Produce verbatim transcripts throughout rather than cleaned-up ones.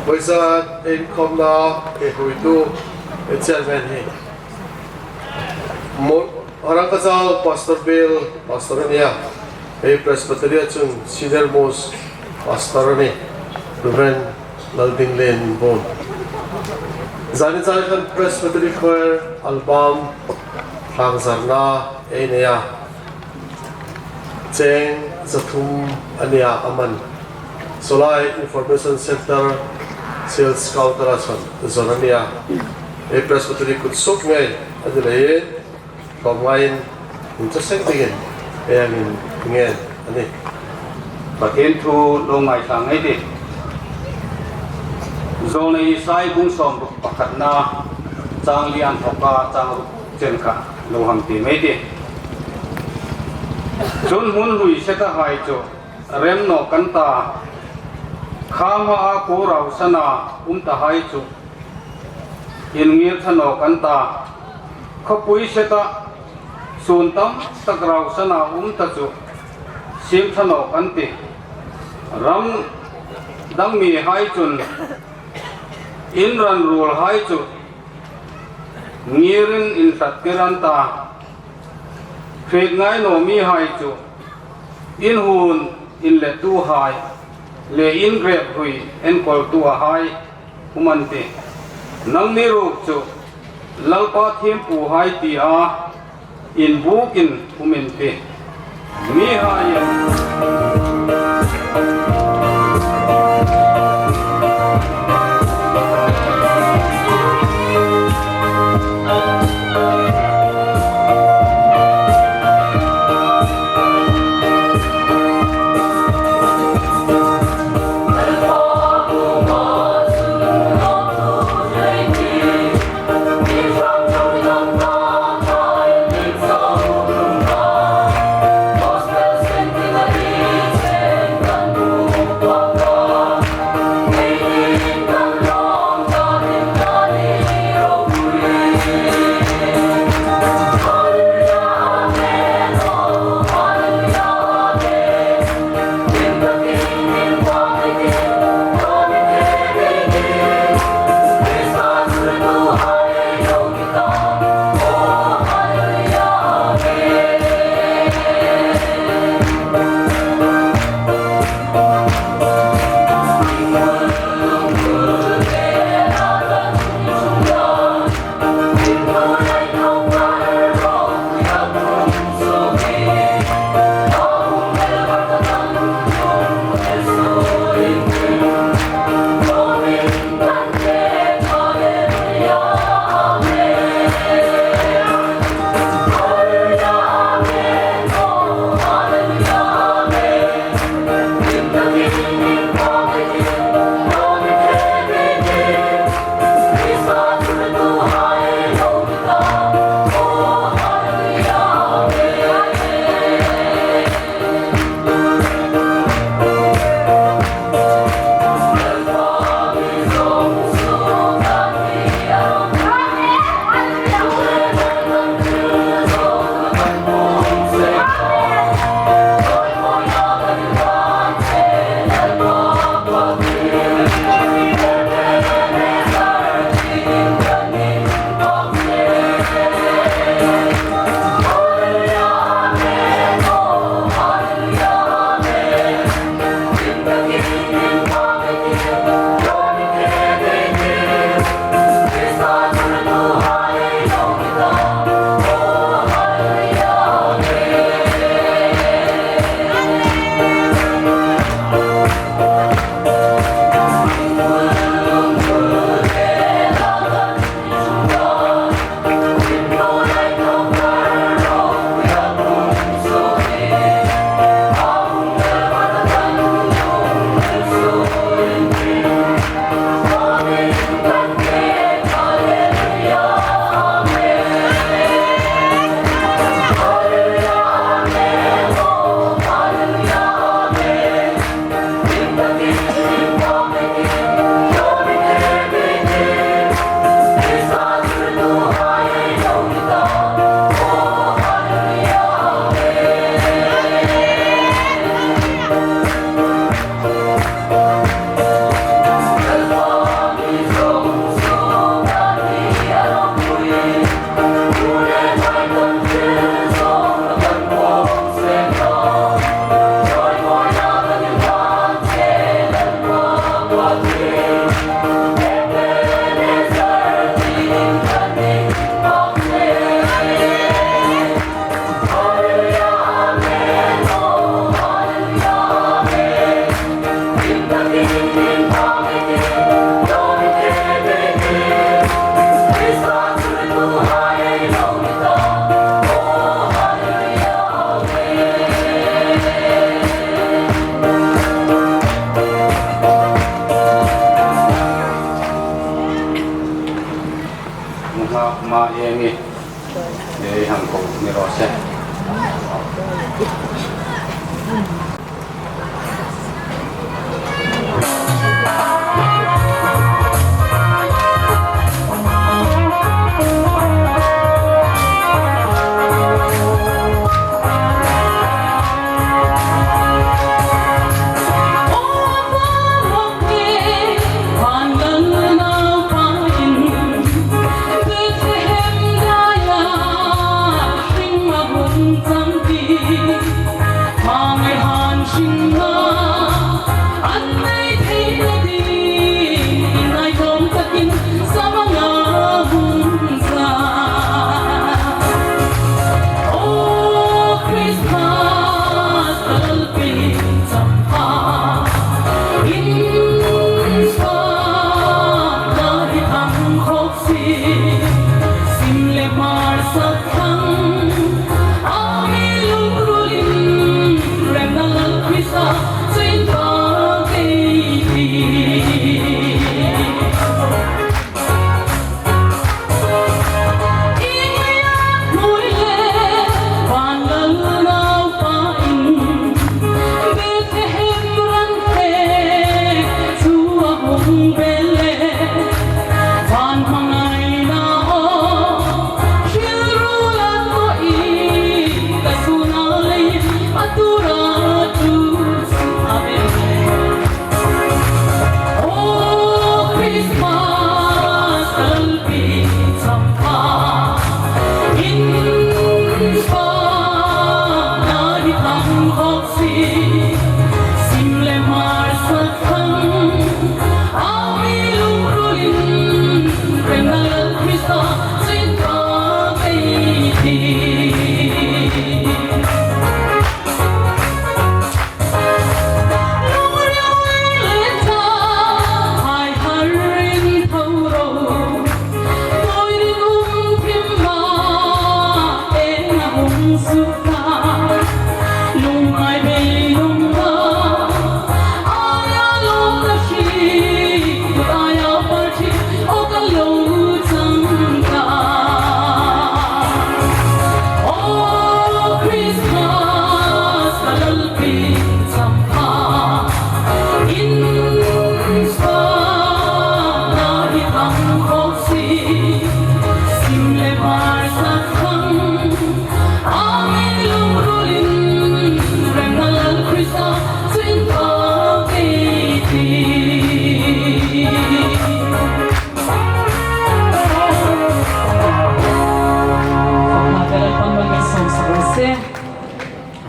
Vawisun inkhawmna ei hruitu, ei chairman hi Mo-, Harangkachal Pastor Biel, pastor a nih a. Ei Presbytery-a chun senior most pastor a nih, Reverend Laldinglien Bun. Zani chai khan Presbytery Choir album tlangzarna ei nei a. Cheng zathum a nih a, a man. Solai Information Center Sales Counter-a chun zawn a nih a. Ei Presbytery kut suk ngei a ni leiin, tlawmngaiin, inchawseng dingin ei angin ngen a nih. Pathien thu lo ngaithla ngei ei tih. Zawlnei Isai bung sawmruk pakhatna, chang li inthawka chang ruk chen kha lo hang ti ngei ei tih. Chun hmun hlui seta hai chu rem nawk an ta, kha hmaa kuo rausana um ta hai chu inngir ṭha nawk an ta, khawpui seta sun tam tak rausana um ta chu siem ṭha nawk an tih. Ram dang mi hai chun in ran ruol hai chu ngirin inhlat tir an ta. Hriet ngai naw mi hai chu in hun inlettu hai le in grep hlui enkawltu hai um an tih. Nangni ruok chu Lalpa thiempu hai tia inbukin um in tih. Mi hai in Ei hang ko ni raw se.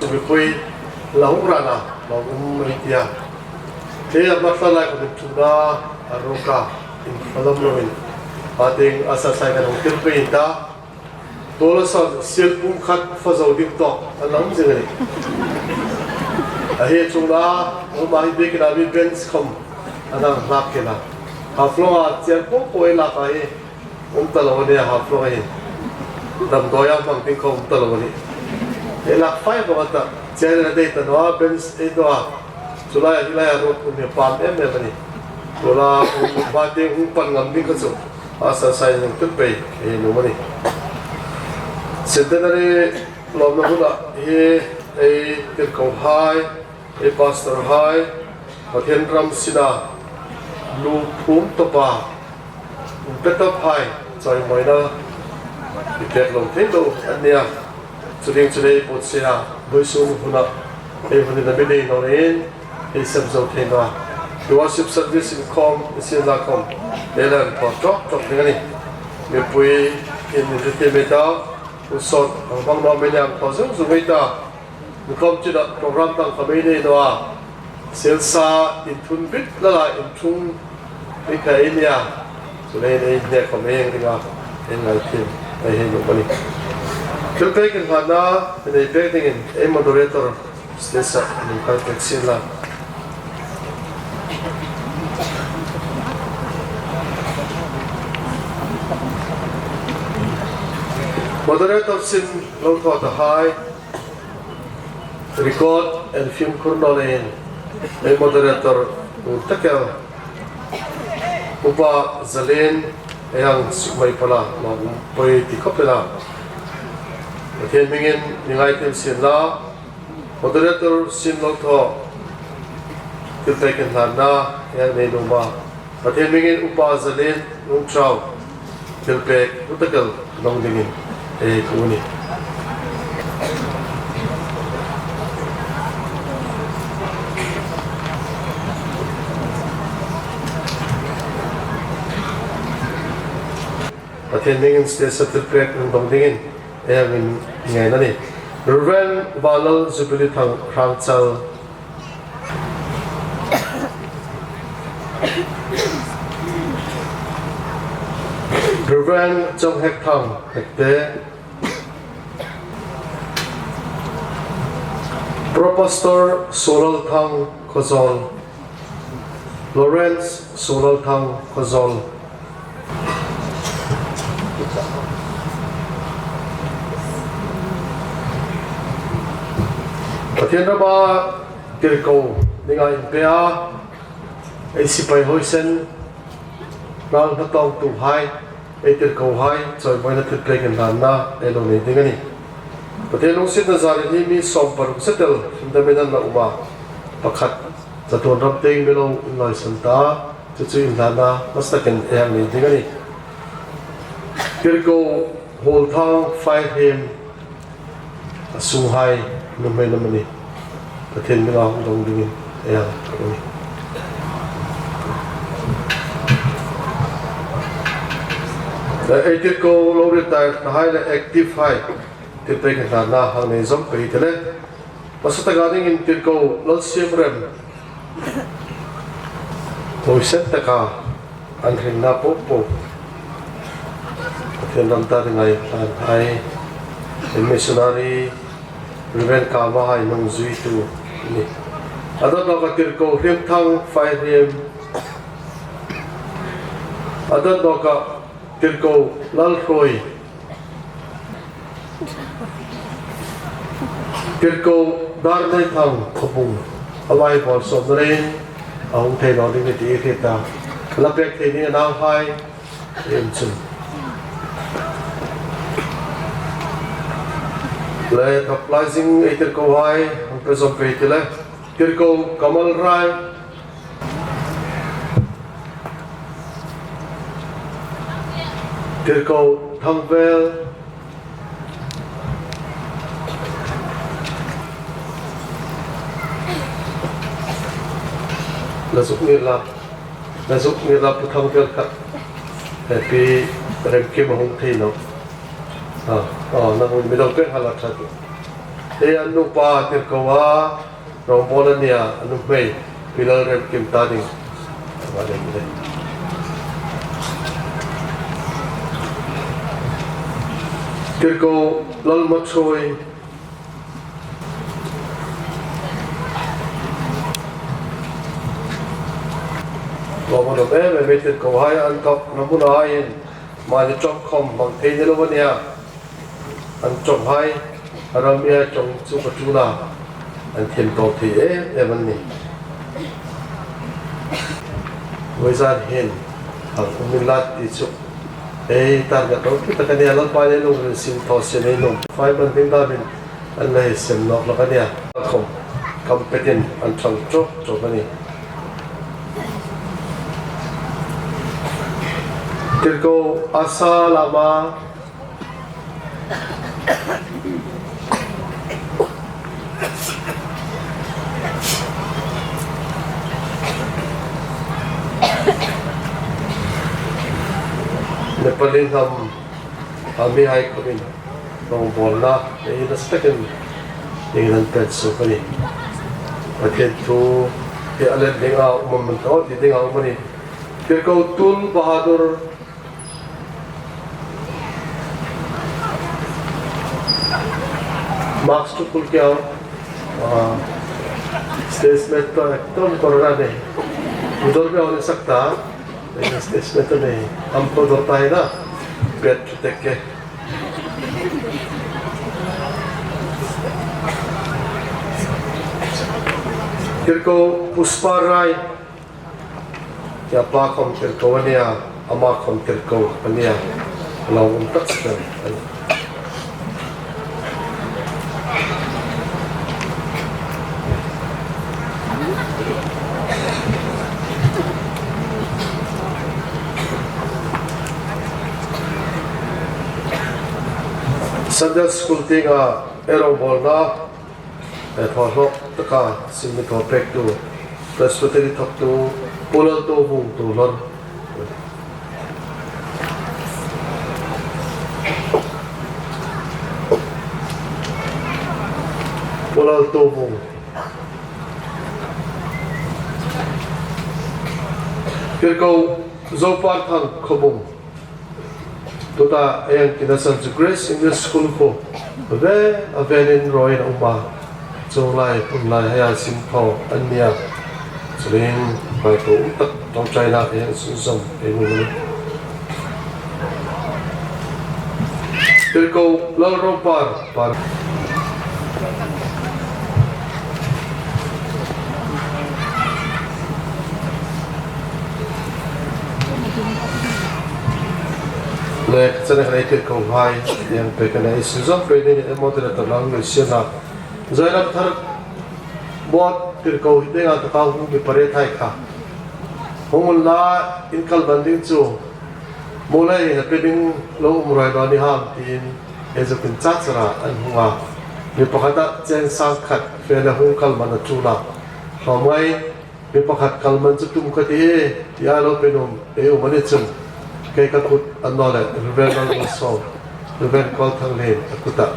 Mipui la hung rana, la hung ri tia. Te a hmasa lai ko tum na, a roka, in falam lo in. A ting a sa sai ka hung tir pe in ta. Tola son, sial pum khat fa zo dik tok, a lam zing ni. A he chung la, o ma hi bek na mi bench khom, a nang lak ke na. Haflong a, sial pum ko e lak a hi. Um ta lo ni a, Haflong hi. Damdawi a hmang ding khom um ta lo ni. E lak fai ko ta. Chair na dei ta naw a, bench ei naw a. Chu lai a, hi lai a road um hi pam em em a ni. Chu la um ba te um pan ngam ding ka chu. A sa sai nang tut pei. Ei nu ma ni. Centenary lawmna huna hi ei tirko hai. Ei pastor hai, Pathien ram sina, lu phum topa, um pe top hai, chawimawina, i pek lo thei lo, an nia. Chu ding chu dei put sia, bui sun huna, ei huna mi dei naw rin, ei sem zo thei naw. I worship service in khom, i sin la khom, ei lan khom chok chok ding a ni. Mipui, in ni te me ta, u sot, ang bang naw me niang khom zung zung ei ta. Nikum china program dang ka mei nei naw a. Selsa in thun bit la la in thun bit ka ei nia. Chu nei nei ne ka mei eng ringa. Eng ngai thim. Ei hei nu ma ni. Thil pek in hana, nei pek dingin ei moderator stage-a min kal pek sien la. Moderator sin lo thaw ta hai. Record and film khur naw leiin ei moderator tur tak el Upa Zalen ei ang suk mai pala ma um poi ti khop ela. Pathien hmingin ni ngai thil sien la, moderator sin lo thaw, thilpek inhlanna, ei nei nuom a. Pathien hmingin Upa Zalen Lungchau, thilpek uta kal dong dingin, ei thu ni. Pathien hmingin stage-a thilpek hung dong dingin, ei hang inngaina ni. Reverend Vanlal Jubilee Thang Hrangchal. Reverend Chonghek Thang Hekte. Pro Pastor Solal Thang Khawzawl. Lawrence Solal Thang Khawzawl. Pathien rama tirko dinga inpe a, ei sipai huoisen, ral hnathawktuhai, ei tirkohai, chawimawina thilpek inhlanna, ei lo nei ding a nih. Pathien lungsietna zarin hi mi sawm paruk setel, hrindamin an la um a, pakhat, Chatuan ram tieng mi lo inlawisan ta, chu chu inhlanna hmasa takin ei hang nei ding a nih. Tirko Huolthang Faihriem, a sunghai nuhmei lam a nih. Pathien hminga hung dong dingin ei hang thawk a nih. Ei tirko lo retire-nahai le active-hai, thilpek inhlanna hang nei zawm pei ti le. Hmasa taka dingin tirko Lalsiemrem, huoisen taka an hringna po po, Pathien ram ta dinga inhlanhai, missionary, Reverend Kamahai nungzuitu ni. A dawt nawka tirko Hriemthang Faihriem, a dawt nawka tirko Lalhruoi, tirko Darneithang Khawbung, a vaibawlsawmna leiin a hung thei naw ding a nih ti ei hriet a. La pek thei ding a nauhai, em chun. Le, thawk lai zing ei tirkohai, hang pe zawm pei ti le. Tirko Kamalrai, tirko Thangvel, la zuk ngir la, la zuk ngir la Pu Thangvel kha. Pi Remkim a hung thei naw. A, a, nang mi dawng pek hala ṭha tu. Ei a nupa tirko a, Rongbawlna nia a nuhmei, Pi Lalremkim ta ding. Tirko Lalmaṭhuoi. Lawmman um em em ei tirkohai an thawkna hmuna hin, mani ṭawng khawm hmang thei ni lo a nih a. An ṭawnghai, a ram mihai ṭawng chu ka ṭul a, an thiem tawp thei em em an nih. Vawizan hin, hang um inla ti chu ei target lo ti tak a nih a, Lalpa'n ei lungril sin thaw sien ei nuom. Fai man ding dam in an la hei sem nawk hlak a nih a. Khawm kam petin an ṭhang ṭawk ṭawk a nih. Tirko Asa Lama. Nepali hnam a mihai khawmin rongbawlna ei nasa takin ei nan pek suok a nih. Pathien thu hi a let dinga um am an thaw ti dinga um a nih. Tirko Tul Bahadur. Mask chu khul kiau. Ah, stage mate to ekdom corona nei. Pu Dawrbe hon sak ta. Stage mate to nei. Am ko dawr ta hi na. Bet chu tek ke. Tirko Puspa Rai. Tia pa khawm tirko a nih a, ama khawm tirko a nih a, a lo um tak chen a nih. Sunday School tienga ei rongbawlna, eh, thaw hlawk taka sin mi thaw pektu, Presbytery thawktu, Pu Laltuovung Tuolhor. Pu Laltuovung. Tirko Zoparthang Khawbung. Tuta ei ang tina san chu Grace English School khu ve a velin rawiin a um a. Chuong lai, hun lai hei a sin thaw an nia. Chuleiin, pai po um tak ṭawngṭaina ei ang sunzawm ei hmu a nih. Tirko Lalropar, par. Le, chana kan ei tirko hai, ei ang pek a nih, ei sunzawm pei ni, ei moderator lang ni sien la. Zoram Thar Board tirko hi ding a taka hung mi pariet hai kha. Hung unla, in kal ban ding chu, Mawlai na pe ding lo um ruoi lo ni ham tiin, ei zuk inchar chara an hung a. Mi pakhata cheng sang khat fe le hung kal man a ṭul a. Hlawm ngei, mi pakhat kal man chu tum ka ti e, tia lo pe nuom ei um a ni chun, kei ka kut a naw le, Reverend Lalmuolsawm, Reverend Kawlthanglien a kuta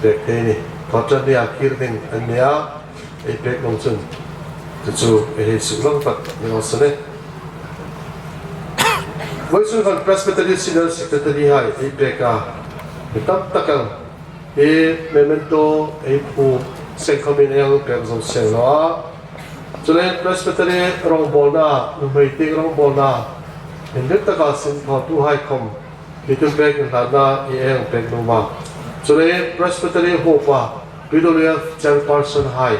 pek thei a nih. Thawṭanni a kir ding an ni a. Ei pek nuom chun, chu chu ei hei suk lang tak ni lo se le. Vawisun khan Presbytery Senior Secretary hai ei pek a, mi tam tak el hi memento ei phu seng khawmin ei ang pek zo seng naw a. Chuleiin Presbytery rongbawlna, nuhmei tieng rongbawlna, indik taka sin thawtuhai khawm, mi thil pek inhlanna ei ang pek nuom a. Chuleiin Presbytery huopa, P W F Chairperson hai,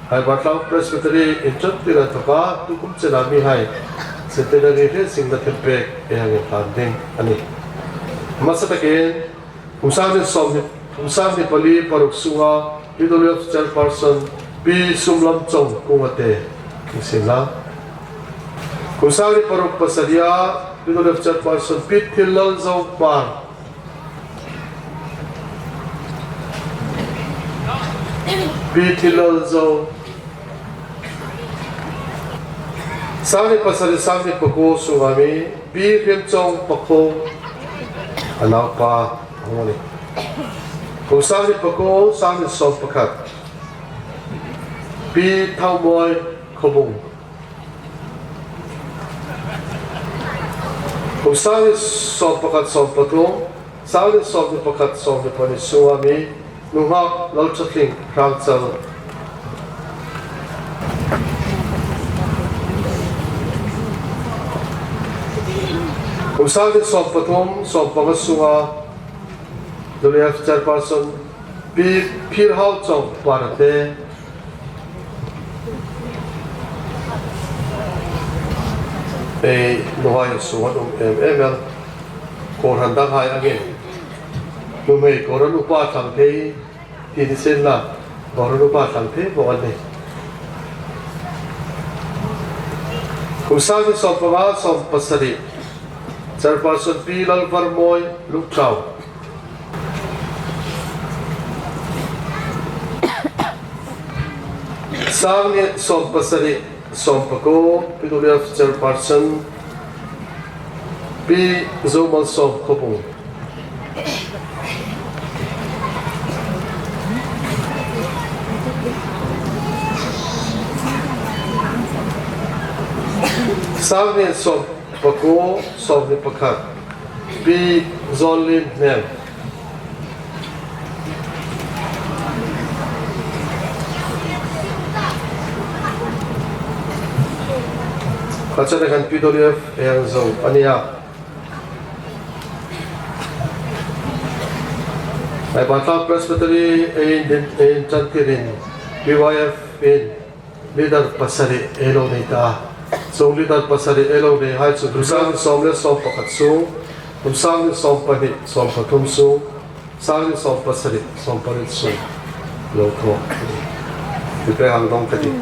Haibartlang Presbytery inṭantir a inthoka tukum chena mihai, Centenary hre zingna thil pek ei ang inhlan ding a nih. Hmasa takin, kum sangni sawmhni, kum sangni pali paruk sunga P W F Chairperson Pi Sumlamchawng Kungate, ni sien la. Kum sangni paruk pasarih a P W F Chairperson Pi Thillalzo Hmar. Pi Thillalzo. Sangni pasarih, sangni pakuo sunga mi, Pi Hriemchawng Pakhuo, a naupa a hung a nih. Kum sangni pakuo, sangni sawm pakhat, Pi Thaumoi Khawbung. Kum sangni sawm pakhat, sawm pathum, sangni sawmhni pakhat, sawmhni pahni sunga mi, Nunghak Lalṭhatling Hrangchal. Kum sangni sawm pathum, sawm panga sunga, W F Chairperson Pi Phirhauchawng Parate. Ei nuhai sung an um em em el. Kohran danghai angin, nuhmei kohran upa thlang thei, ti ni sien la, kohran upa thlang thei bawk an nih. Kum sangni sawm panga, sawm pasarih, Chairperson Pi Lalvarmawi Lungtau. Sangni sawm pasarih, sawm pakuo, P W F Chairperson Pi Zomalsawm Khawbung. Sangni sawm pakuo, sawmhni pakhat, Pi Zawnlien Hnem. Kha chena khan P W F ei ang zo a nih a. Haibartlang Presbytery ei indin, ei inṭantirin P Y F in leader pasarih ei lo nei ta. Chuong leader pasarih ei lo nei hai chu kum sangni sawm le sawm pakhat sung, kum sangni sawm pahni, sawm pathum sung, sangni sawm pasarih, sawm pariet sung lo thaw. Ti pek hang dong ka tih.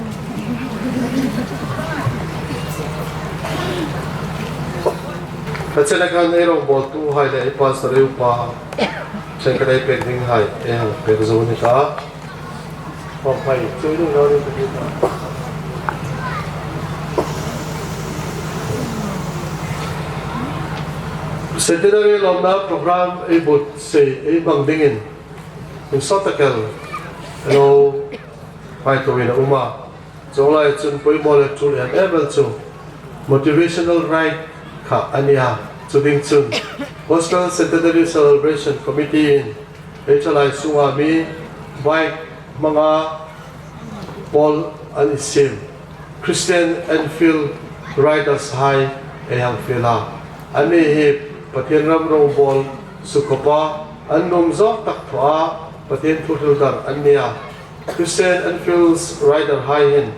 Kha chena khan ei rongbawltuhai le ei pastor, ei upa, Sengkadai pek ding hai, eh, pek zo ni ta. Hawm hai, chu ni lo ni ta. Centenary lawmna program ei buotsai, ei hmang dingin, in sawt tak el, lo, hai tu in a um a. Chuong lai chun poimaw le tul em em el chu motivational ride kha a nih a. Chu ding chun Gospel Centenary Celebration Committee-in ei thalai sunga mi bike hmanga pawl an siem, Christian Enfield Riders hai ei hang fiel a. Anni hi Pathien ram rongbawlna sukkhawpa, an nuom zawk tak thawa Pathien thu hril dar an nih a. Christian Enfield Rider hai hin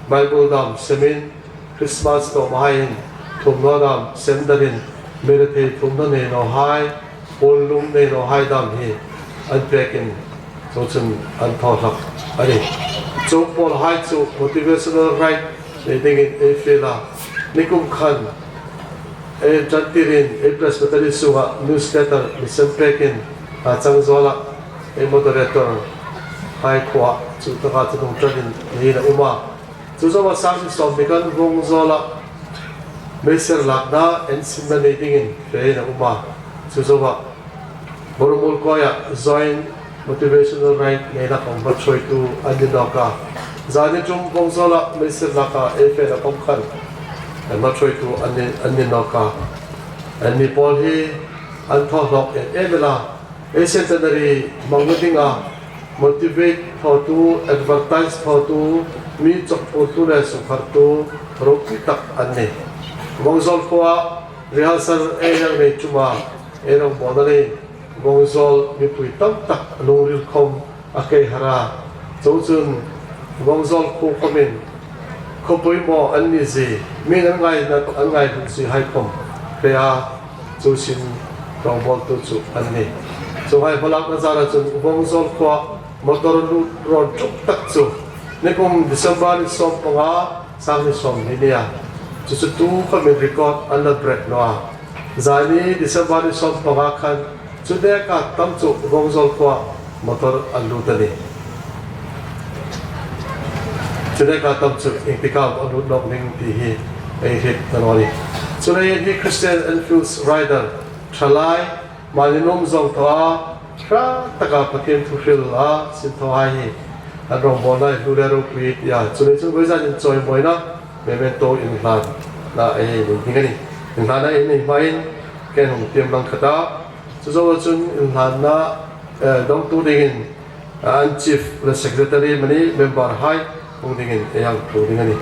Bible dam semin, Christmas tawp hai hin thuomhnaw dam sem darin, mi rethei thuomhnaw nei naw hai, puonlum nei naw hai dam hi an pekin, chuong chun an thaw hlak a nih. Chu pawl hai chu motivational ride nei dingin ei fiel a. Nikum khan ei ṭan tirin, ei Presbytery sunga newsletter mi sem pekin, a chang zawla ei moderator hai khuoa chu taka chu hnung ṭanin niin a um a. Chu zoa sang hni sawm ni khan Vawngzawla meiser lakna ensimna nei dingin fe-in a um a. Chu zoa Boromul Koia joint motivational ride neina khawm hmaṭhuoitu an ni nawk a. Zani ṭum Vawngzawla meiser laka ei fena khawm khan hmaṭhuoitu an ni, an ni nawk a. Anni pawl hi an thaw hlawk em em el a. Ei centenary hmangna dinga motivate thawtu, advertise thawtu, mi chawk purtu le sukhartu ropui tak an nih. Vawngzawl khuoa rehearsal ei hang nei ṭuma ei rongbawlna leiin Vawngzawl mipui tam tak lungril khawm a kei har a. Chuong chun Vawngzawl khuo khawmin khaw poimaw an ni zie, mi'n an ngaina, an ngai hlut zie hai khawm hre a, chu sin rongbawltu chu an nih. Chuonghai hmalakna zara chun Vawngzawl khuoa motor lut rawn ṭuk tak chu nikum December ni sawm panga, sang hni sawmhni nia. Chu chu tu khawmin record an la break naw a. Zani December ni sawm panga khan chu neka tam chu Vawngzawl khuoa motor a lut a nih. Chu neka tam chu iengtik am a lut nawk ding ti hi ei hriet ta naw a nih. Chu leiin hi Christian Enfield Rider thalai, mani nuom zawng thawa, hrat taka Pathien thu hril a sin thaw hai hi an rongbawlna hlu le ropui tia, chu leiin chun vawizanin chawimawina memento inhlanna ei nei ding a nih. Inhlanna ei nei hmain keiin hung tiem lang khat a. Chu zoa chun inhlanna, eh, dawngtu dingin, ah, an chief le secretary mani member hai hung dingin ei hang ṭhu ding a nih.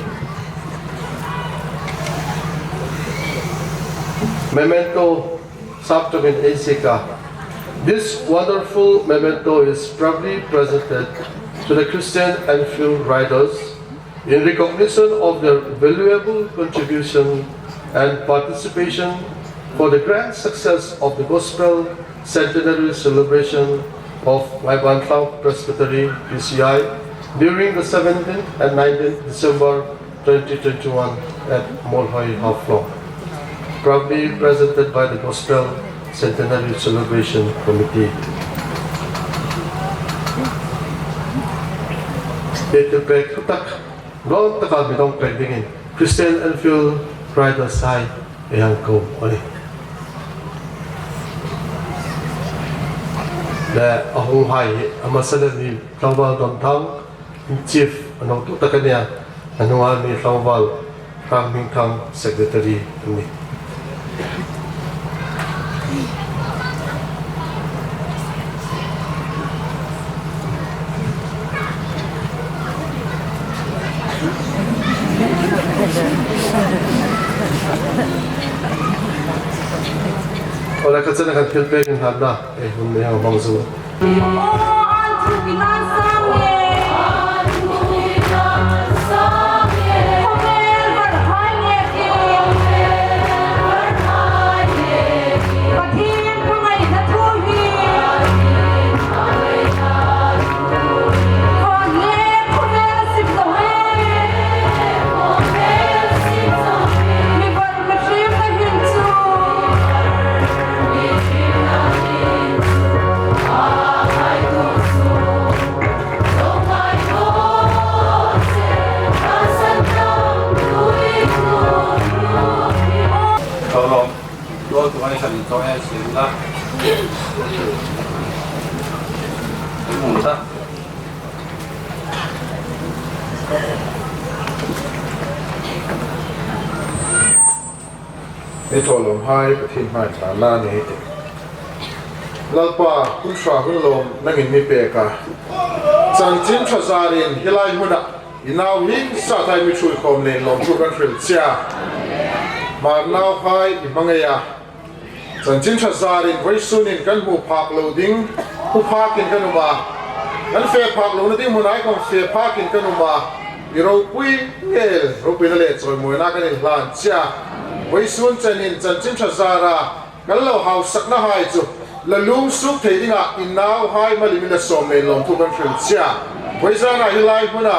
Memento sap ṭawkin ei ziek a. This wonderful memento is proudly presented to the Christian Enfield Riders in recognition of their valuable contribution and participation for the grand success of the Gospel Centenary Celebration of Ngaibantlang Presbytery, P C I, during the seventeenth and nineteenth December twenty twenty-one at Muolhoi Haflong. Proudly presented by the Gospel Centenary Celebration Committee. Ei thilpek thutak, ngawn taka mi dawng pek dingin Christian Enfield Riders hai ei hang ko a nih. Le a hung hai hi a hmasa le mi tlangval Dawnthang, chief a nawtu tak a nih a, a hnunga mi tlangval Hranghmingthang, secretary a nih. Aw le, kha chena khan thilpek inhlanna ei hun nei hang hmang zo. Ei thawlawmhai Pathien hmain tlanna nei ei tih. Lalpa, hun ṭha hun lawm nangin mi pek a. Chanchin ṭha zarin hi lai hmuna i nau hieng sahai mi ṭhuoi khawm leiin lawmthu kan hril che a. Hmar nauhai i hmangai a. Chanchin ṭha zarin vawisun hin kan hmu phak lo ding, hmu phakin kan um a. Kan fe phak lohna ding hmunah khawm fe phakin kan um a. I ropui ngei, ropuina le chawimawina kan inhlan che a. Vawisun chenin chanchin ṭha zara kan lo hausaknahai chu la lum suok thei dinga i nauhai malin mi la sawm leiin lawmthu kan hril che a. Vawizana hi lai hmuna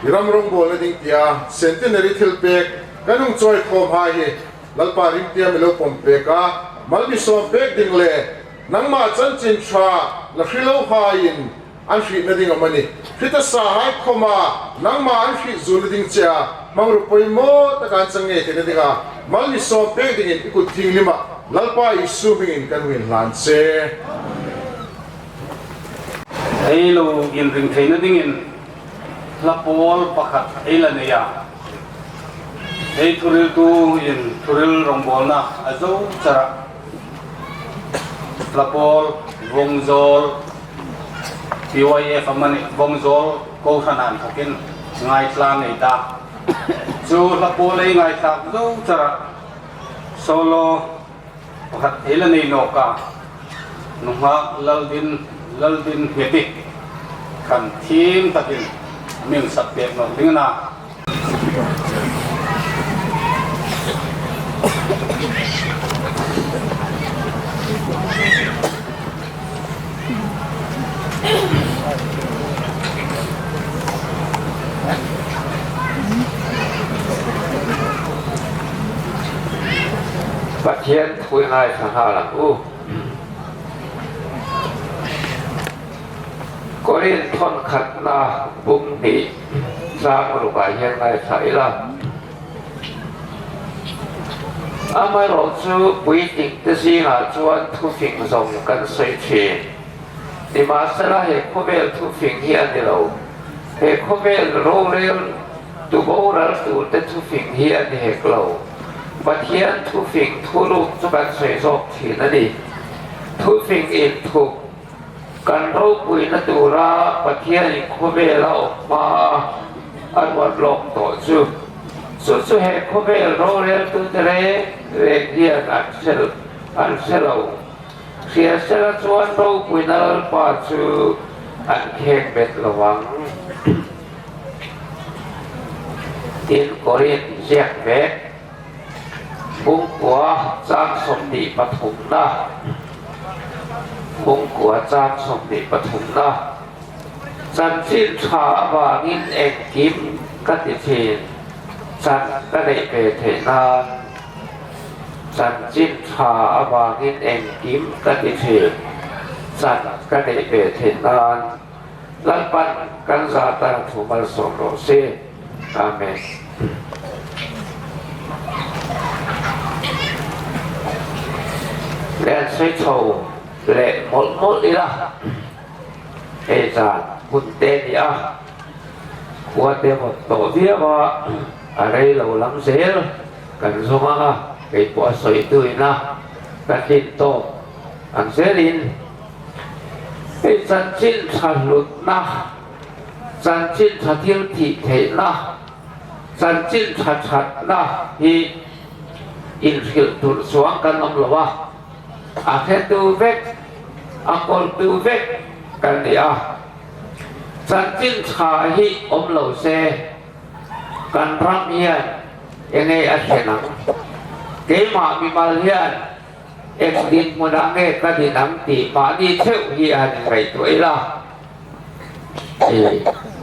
i ram rawngbawlna ding tia Centenary thilpek kan hung chawi khawmhai hi Lalpa, ring tia mi lo pawm pek a, mal mi sawm pek ding le nangma chanchin ṭha la hril lohaiin an hrietna ding amanih, hriet a sahai khawma nangma an hriet zuolna ding che a, hmangruo poimaw taka an chang ngei theina dinga mal mi sawm pek dingin i kut thienghlim a Lalpa Isu hmingin kan hung inhlan che. Ei lo inring theina dingin hla pawl pakhat ei la nei a. Ei thuhriltuin thuhril rawngbawlna a zo chara hla pawl, Vawngzawl, P Y F amanih, Vawngzawl kohran inthokin ngaithla nei ta. Chu hla pawl ei ngaithlak zo chara solo pakhat ei la nei nawk a. Nunghak Laldin, Laldin Ngeti khan thiem takin mi sak pek nawk ding a na. Pathien thu ngaithla hla lang u. Korinth khatna bung hni chang ruka hieng lai kha i la. Amaherawhchu puitling te zinga chuan thufing zawng kan sawi ṭhin. Nimahsela, he khawvel thufing hi a ni lo. He khawvel rorel tu boral tur te thufing hi a ni hek lo. Pathian thufing thuruk chu kan sawi zawk ṭhin a ni. Thufing inthup kan ropuina tura Pathianin khawvel a awm hma a ruat lawk tawh chu. Chu chu he khawvel rorel tu te reng reng hian an hre, an hre lo. Hria sela chuan ropuina Lalpa chu an kheng bet lo ang. Tin Korinth ziak vek, bung kua chang sawmhnih pathumna, bung kua chang sawmhnih pathumna. Chanchin ṭha avangin engkim ka ti ṭhin, chan ka neih ve theih nan. Chanchin ṭha avangin engkim ka ti ṭhin, chan ka neih ve theih nan. Lalpan kan zata thu malsawm rawh se. Amen. Len sawi chho leh mawlh mawlh ila. Ei zan hun te ni a, khua te vawt tawh viau a, a rei lo lam zel kan zawng ang a, kei pawh a sawitu ina ka tlin tawk ang zelin, ei chanchin ṭha hlutna, chanchin ṭha thil thih theihna, chanchin ṭha ṭhatna hi inhrilh tur chuang kan awm lo a, a hretu vek, a kawltu vek kan ni a. Chanchin ṭha hi awm lo se, kan ram hian eng nge a thlen ang? Keimah mimal hian eng dinhmunah nge ka din ang tih mahni theuh hi an ngaihtuah ila.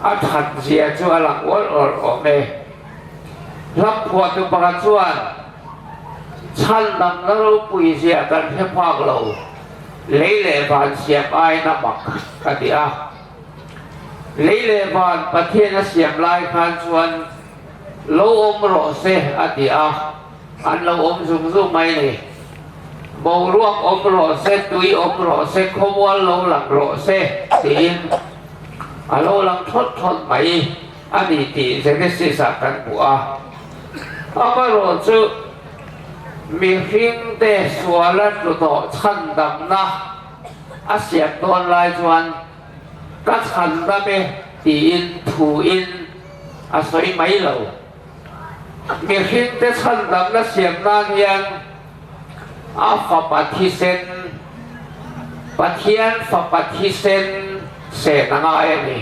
A ṭhat zia chu a lang awl awl awm e. Hla phuahtu pakhat chuan, chhandamna ropui zia kan hre phak lo, lei leh van siam aiin a mak, a ti a. Lei leh van Pathian a siam lai khan chuan lo awm rawh se, a ti a. An lo awm zung zung mai ni. Boruak awm rawh se, tui awm rawh se, khawmual lo lang rawh se, tiin a lo lang thlawt thlawt mai a ni ti Genesis-a kan hmu a. Amaherawhchu mihringte suala tlu tawh chhandamna a siam dawn lai chuan ka chhandam e tiin thuin a sawi mai lo. Mihringte chhandamna siam nan hian a fapa thisen, Pathian fapa thisen sen a ngai a ni.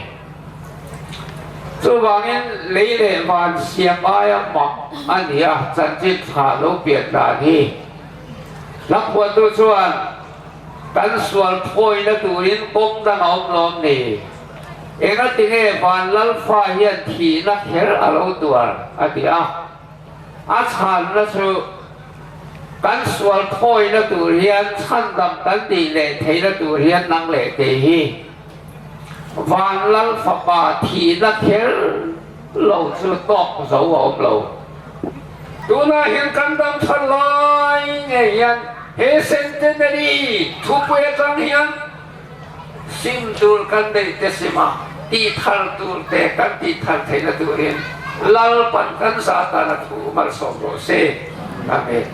Chuvangin lei leh van siam aia mak a ni a, chanchin ṭha lo pian dan hi. Hlakpuantu chuan kan sual thawina turin kawng dang a awm lawm ni? Engatinge van Lalfa hian thihna kher a lo tuar a ti a? A chhanna chu kan sual thawina tur hian chhandam kan tih leh theihna tur hian nang leh kei hi van Lal fapa thihna kher lo chu tawk zo a awm lo. Tuna hian kan dam thar lai ngei hian he centenary thupui aṭang hian sim tur kan neih te sima, tih thar tur te kan tih thar theihna turin Lalpan kan zata na thu malsawm rawh se. Amen.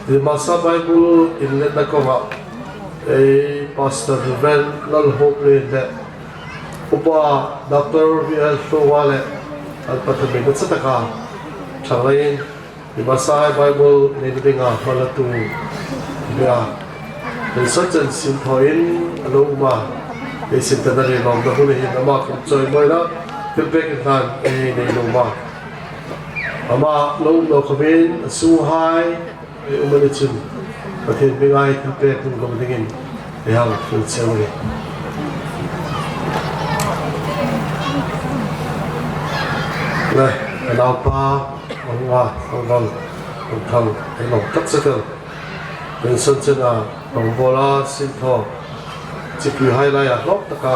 Dimasa Bible inletna kawnga, ei Pastor Reverend Lalhawmlien le Upa Doctor V L Hlunga le an pathum in a chang taka ṭhang leiin Dimasa Bible inletna dinga hmalatu bia Nelson chen sinthawin a lo um a, ei centenary lawmna hun hin ama khawm chawimawina thilpek inhlan ei nei nuom a. Ama lo um lo khawmin a sunghai ei um a ni chun Pathien hminga thilpek hung lawm dingin ei hang hril cheu a nih. Le, a naupa, a hung a, a hung a, a hung thang, ei lawm tak zet el. Nelson chena rawng bawla sinthaw chipuihai laia hlawk taka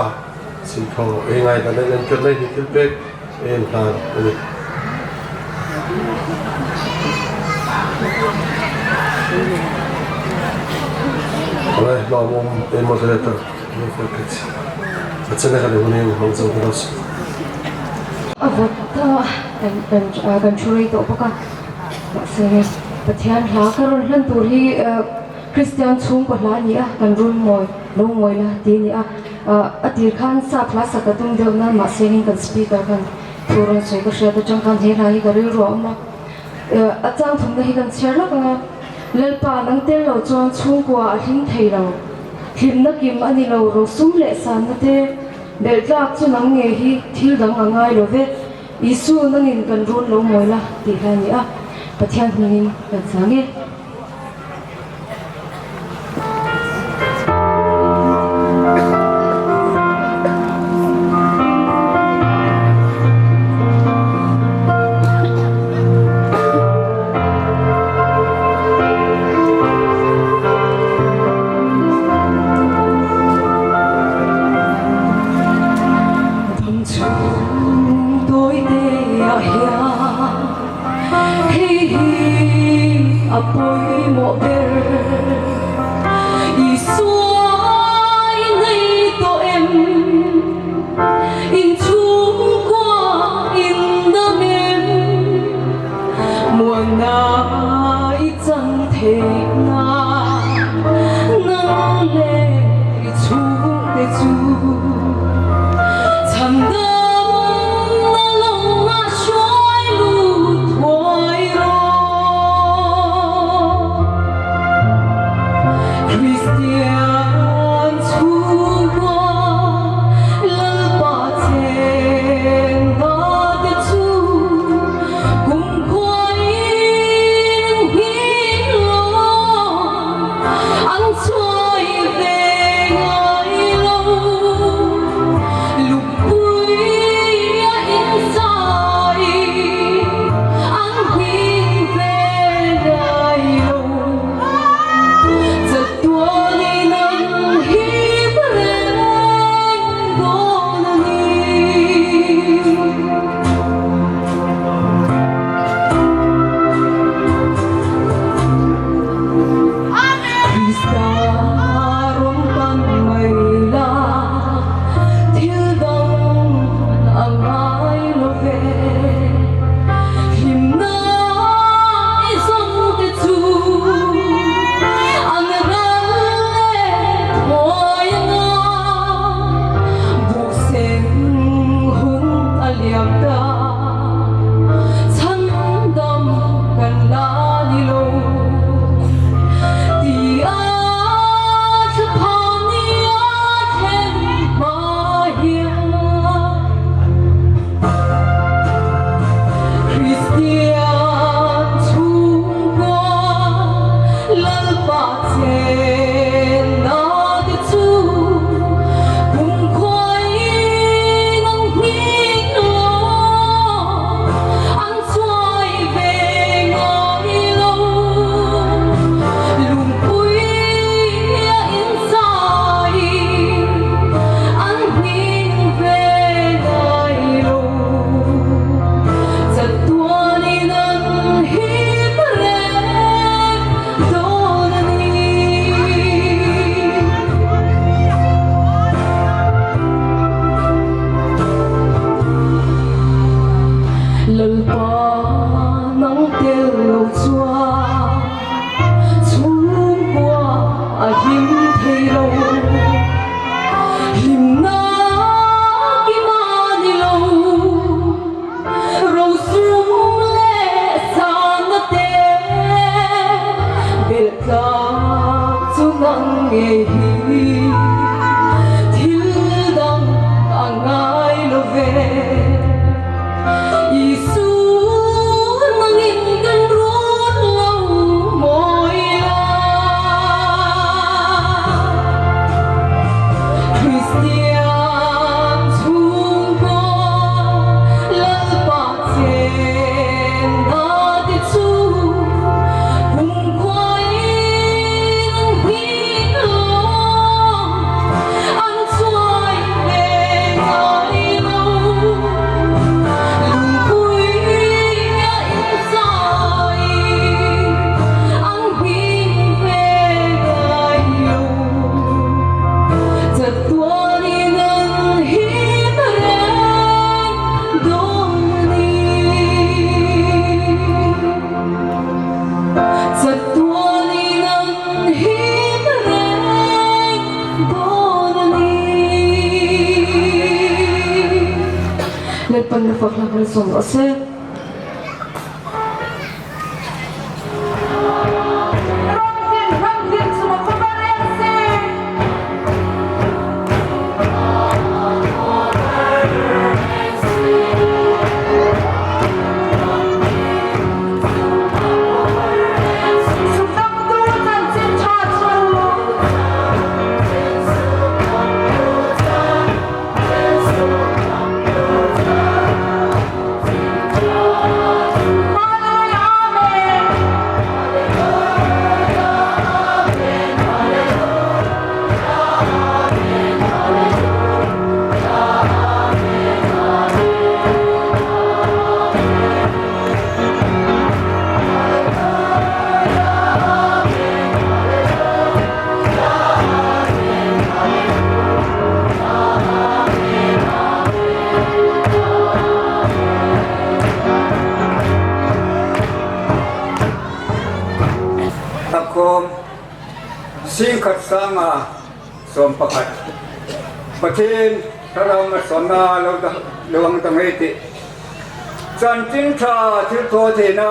sinthaw ei ngaina le entirna hi thilpek ei inhlan a nih. Alright, lawmum ei moderator, ei moderator. A chena ka le hung hang zo ka lo. A vawt ta, kan, kan, ah, kan ṭhu rei tawh bawk a. Mahse, Pathian hla ka rawn hlan tur hi, eh, Kristian chhungkaw hla a ni a, kan run mawi, lo mawi la ti a ni a. Ah, a tir khan sap hla sak ka tum deuh nan, mahse, hin kan speaker khan thu rawn sawi ka hriat a, chang khan he hla hi ka rilru a awm a. Eh, a chang thumna hi kan chhiar lawk ang a. Lalpa, nang tel lo chuan chhungkua a hlim thei lo. Hlimna kim a ni lo, ro sum leh sanna te belh tlak chu nang nge hi thil dang a ngai lo ve. Isu, nangin kan run lo mawi la, tih hla a ni a. Pathian hmingin kan zang e. Dam chhung tawite ah hian hei hi a pawimawh ber. Isua i nei tawh em? Inchhungkua in dam em? Muanna i chan theihna nang le i chhungte chu chhandamna lawnga hruai lut thuai rawh. Kristian chhungkua Lalpa chenna te chu kumkhuain hming lo an chawi ve. Thil dang a ngai lo ve. Isu nangin kan ruot lo mawi la. Kristian chungkaw Lalpa chen date chu hung khuoin an hming lo, an chuoi ve ngai lo. Lungpui a inchai, an hming ve ngai lo. Chatuanin an him reng dawn a nih. Chatuanin an him reng dawn a nih. Lalpan na fak hlak malsawm raw se. Takhawm, sing khat sanga sawm pakhat. Pathien Thlarau malsawmna lo dang, lo hang dang ei tih. Chanchin Ṭha thilthawtheina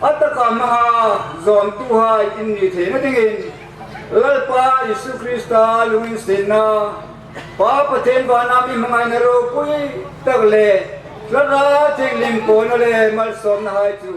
a taka hmanga zawmtuhai in ni theina dingin Lalpa Isu Krista lunginsietna, Pa Pathien vana mi hmangaina ropui tak le Thlarau Thienghlim pawna le malsawmnahai chu